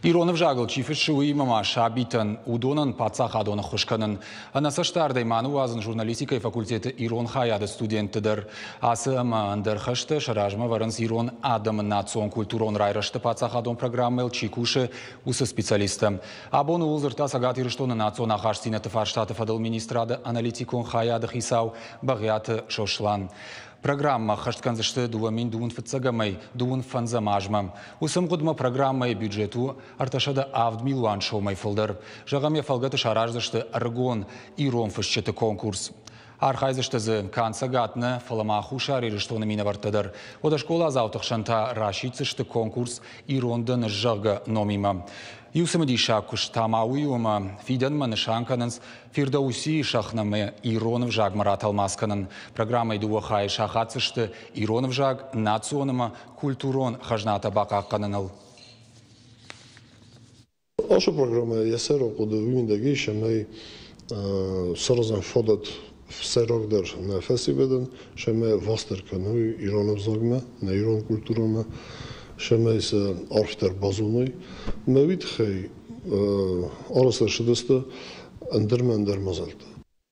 Ирон ӕвзагыл чи фыссы, уыимӕ ма сабитӕн, уыдонӕн паддзахадон ӕххуыс кӕнын. Ӕнӕцӕстдардӕй ма ныууадзын журналистикӕйы факультеты ирон хайады студентты дӕр. Ацы ӕмӕ ӕндӕр хӕстӕ сӕ размӕ вӕрынц ирон адӕмы национ-культурон райрӕзты паддзахадон программӕйыл чи кусы, уыцы специалисттӕ. Абон ууыл дзырдта Цӕгат Ирыстоны национ ахастдзинӕдты фарстаты фӕдыл министрады аналитикон хайады хицау Бӕгъиаты Сослан. Программӕ ӕххӕст кӕндзысты 2000 фыццӕгӕмӕй дыууын фӕндзӕм азмӕ. Уыцы мгъуыдмӕ программӕйы бюджет у 307 милуан сомӕй фылдӕр. Зӕгъӕм, йӕ фӕлгӕты сараздзысты ӕрыгон ирон фысджыты конкурс. Архайдзысты дзы канд Цӕгат нӕ, фӕлӕ ма Хуссар Ирыстоны минӕвӕрттӕ дӕр. Уӕдӕ скъоладзауты хсӕн та расиддзысты конкурс «Ирон дӕн, зӕгъгӕ» номимӕ. Иу цымыдисаг куыст та ма уый у, ӕмӕ фидӕнмӕ нысан кӕнынц Фирдоусийы Шахнаме ирон ӕвзагмӕ ратӕлмац кӕнын. Программӕйы дыууӕ хайы сахаддзысты ирон ӕвзаг, национ ӕмӕ культурон хӕзнатӕ бахъахъхъӕныныл. Ацы программӕ йӕ сӕйраг хъуыды уый мидӕг ис, ӕмӕ саразӕм фадат сӕйрагдӕр нӕ фӕсивӕдӕн, цӕмӕй вастдӕр кӕной ирон ӕвзагмӕ, нӕ ирон культурӕмӕ, цӕмӕй сӕ арфдӕр базоной. Мӕ уый тыххӕй арӕзт ӕрцыдысты ӕндӕр ӕмӕ ӕндӕр мадзӕлттӕ.